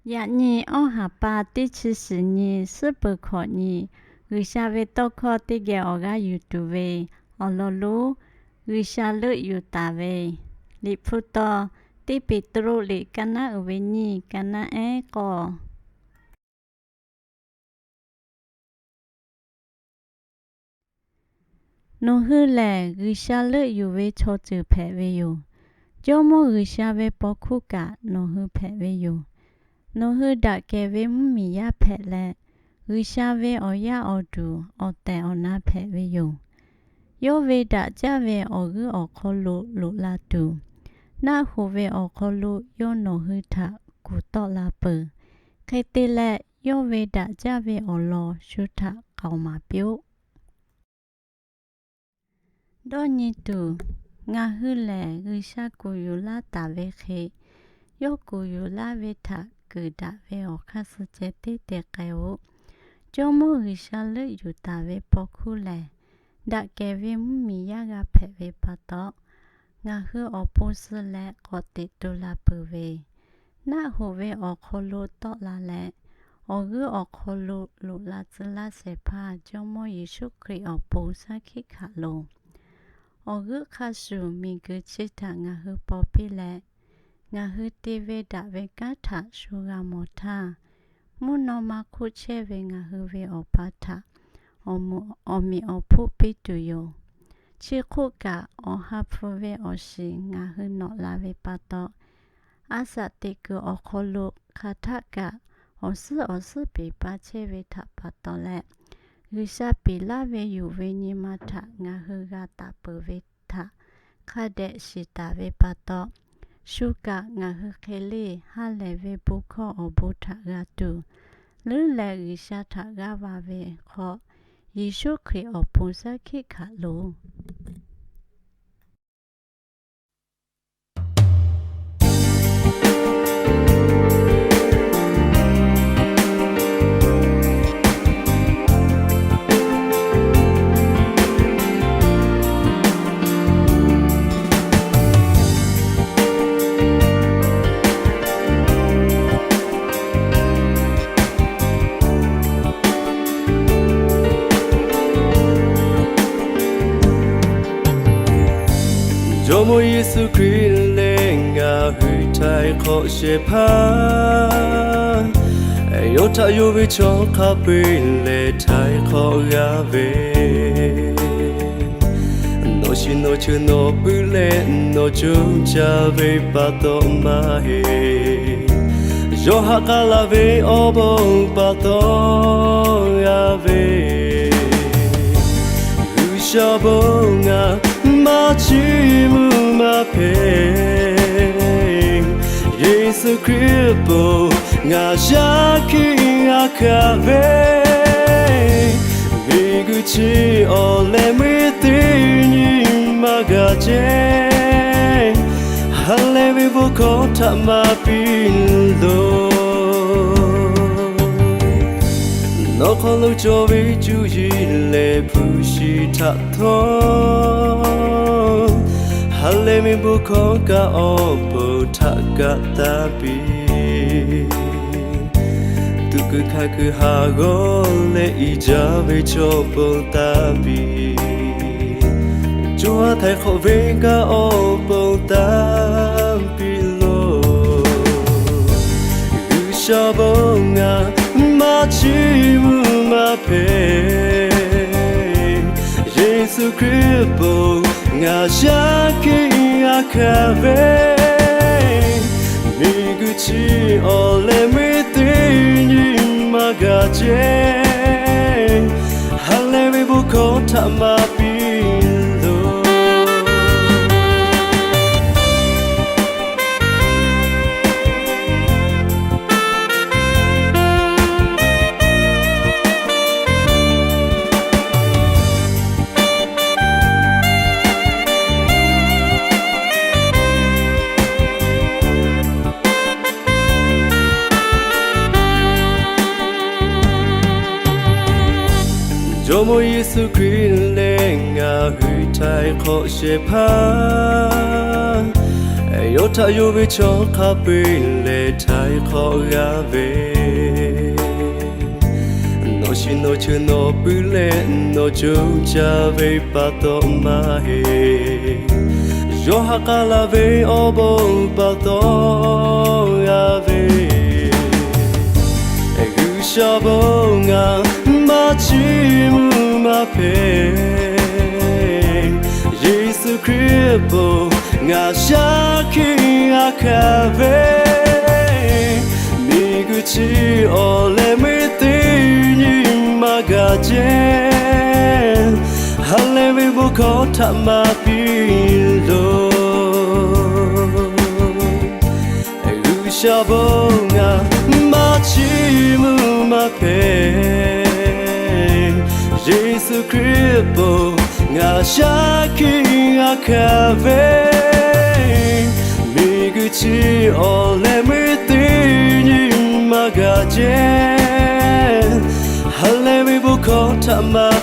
Yaꞈ nyi awˇ haˍ pa teˇ chi shiˍ nyi, suhˉ peuˬ hkawꞈ nyi, G'uiˬsha ve tawˇ hkawˇ teˇ geh awˬ g'aˇ yuˬ tuˬ ve awˬ lawn lonˉ, G'uiˬsha leuˆ yuˬ taˍ ve, Liꞈ hpu taw, teˇ Peˍtruˆ liꞈ ka naˉ uiˍ ve nyiˇ, ka naˉ ehˉ k'awˇ. Nawˬ hui lehˬ, G'uiˬsha leuˆ yuˬ ve chaw ceuˬ hpehꞈ ve yoˬ. Jawˇmawˇ G'uiˬsha ve paw hkuˇ kaꞈ nawˬ hui hpehꞈ ve yoˬ. Nawˬ hui daꞈ kehˬ ve mvuhˇmiˬ yaˇ hpehꞈ leh, G'uiˬsha ve awˬ yaˇ awˬ duˬ awˬ tehˬ awˬ na hpehꞈ ve yoˬ. Yawˇ ve daꞈ jaˇ ve awˬ g'euˆ awˬ hk'aw lo loꞈ la tuˬ, naˆ hoꞈ ve awˬ hk'aw lo yawˇ nawˬ hui htaꞈ kuˬ tawˆ la peuˬ. Hk'e te leh, yawˇ ve daꞈ jaˇ ve awˬ lawn shu htaꞈ k'aoˍ maˍ piˇ-oˆ. Dawˇ nyi tuˬ, ngaˬ hui lehˬ G'uiˬsha kuˬ yuˬ laˇ taˍ ve hk'e, yawˇ kuˬ yuˬ laˇ ve htaꞈ keunˍ daꞈ ve awˬ hk'aˇ suh ceh teˇ te k'ai-oˆ. Jawˇmawˇ G'uiˬsha leuˆ yuˬ taˍ ve paw hkuˇ lehˬ, daꞈ kehˬ ve mvuhˇmiˬ yaˇ g'a hpehꞈ ve pa taw, ngaˬ hui awˬ pon suh leh k'awꞈ teꞈ to la peuˬ ve, naˆ hoꞈ ve awˬ hk'aw lo tawˆ la leh, awˬ g'euˆ awˬ hk'aw lo loꞈ la tcuh laˇ shehˍ hpaˇ Jawˇmawˇ Yeˍsuˆ Hkriꞈ awˬ pon shaˉ hkiˆ hkanˍ loˬ. Awˬ g'euˆ hk'a shuˍ miˬguiˬ chi htaꞈ ngaˬ hui paw piˇ leh, ngaˬ hui te ve daꞈ ve kanˉ htaꞈ shu g'a mawˬ htaˇ, mvuhˇ naw ma hk'oˆ chehˇ ve ngaˬ hui ve Awˬ pa htaꞈ awˬ meꞈ awˬ hponˇ piˇ tuˬ yoˬ. Chi hk'oˆ kaꞈ, awˬ ha hpu ve awˬ shiˍ ngaˬ hui nawꞈ la ve pa taw, a shaꞈ teꞈ kuiˬ awˬ hk'aw lo hk'aˬ htaˆ kaꞈ awˬ suhˉ awˬ suhˉ peˍ paˇ chehˇ ve htaꞈ pa taw leh, G'uiˬsha peꞈ laˇ ve yoˬ ve nyi ma htaꞈ ngaˬ hui g'a taˍ peuˬ ve htaꞈ hk'a dehꞈ shiˍ taˍ ve pa taw, shu kaꞈ ngaˬ hui hk'e leˇ ha lehˬ ve bon hkawˇ awˬ bon htaꞈ g'a tuˬ, leuˉ leh G'uiˬsha htaꞈ g'aˇ va ve hk'aw, Yeˍsuˆ Hkriꞈ awˬ pon shaˉ hkiˆ hkanˍ loˬ. Jawˇmawˇ Yeˍsuˆ Hkriꞈ lehˬ ngaˬ hui htaiˍ hk'awꞈ shehˍ hpaˇ, yawˇ htaꞈ yonˍ ve chaw hk'a peu-eˬ lehˬ htaiˍ hk'awꞈ g'a ve, nawˬ shiˍ nawˬ cheuˬ nawˬ puiˉ leh nawˬ coˇ caˇ ve pa taw maˇ heˆ. Yawˇ haꞈ k'aˉ laˇ ve awˬ bon pa taw g'a ve, G'uiˬsha bon ngaˬ maˇ chiˇ mvuh maˇ hpehꞈ. Yeˍsuˆ Hkriꞈ pon ngaˬ shaˉ hkiˆ g'a hkanˍ ve, miˬguiˬ chi awˬ leh meuˇ teˇ nyi maˇ g'a ceˇ. Ha lehˬ ve bon hkawˇ htaꞈ maˍ piˇ loˬ. Nawˬ hk'aw lo cawˬ ve cuˇ yiˍ leh hpu shi htaꞈ htawˇ, ha lehˬ ve bon hkawˇ kaꞈ awˬ pon htaꞈ kaꞈ tanˇ piˇ. Tuꞈ kuiˬ hkanˍ kuiˬ haˍ g'awˇ leh i jaˇ ve chaw pon tanˇ piˇ. Co ha htaiˍ hk'awꞈ ve kaꞈ awˬ pon tanˇ piˇ loˬ. G'uiˬsha bon ngaˬ maˇ chiˇ mvuh maˇ hpehꞈ. Yeˍsuˆ Hkriꞈ pon ngaˬ shaˉ hkiˆ g'a hkanˍ ve, miˬguiˬ chi awˬ leh meuˇ teˇ nyi maˇ g'a ceˇ. Ha lehˬ ve bon hkawˇ htaꞈ maˍ piˇ loˬ. Jawˇmawˇ Yeˍsuˆ Hkriꞈ lehˬ ngaˬ hui htaiˍ hk'awꞈ shehˍ hpaˇ, Yawˇ htaꞈ yonˍ ve chaw hk'a peu-eˬ lehˬ htaiˍ hk'awꞈ g'a ve, nawˬ shiˍ nawˬ cheuˬ nawˬ puiˉ leh nawˬ coˇ caˇ ve pa taw maˇ heˆ. Yawˇ ha k'aˉ la ve awˬ bon pa taw g'a ve, G'uiˬsha bon ngaˬ maˇ chiˇ mvuh maˇ hpehꞈ. Yeˍsuˆ Hkriꞈ bon ngaˬ shaˉ hkiˆ g'a hkanˍ ve, miˬguiˬ chi awˬ leh meuˇ teˇ nyi ma gaˬ jehˇ, ha lehˬ ve bon hkawˇ htaꞈ maˇ piˇ loˬ. G'uiˬsha bon ngaˬ maˇ chiˇ mvuh maˇ hpehꞈ. Yeˍsuˆ Hkriꞈ bon ngaˬ shaˉ hkiˆ g'a hkanˍ ve, miˬguiˬ chi awˬ leh meuˇ teˇ nyi ma gaˬ jehˇ, ha lehˬ ve bon hkawˇ htaꞈ maˇ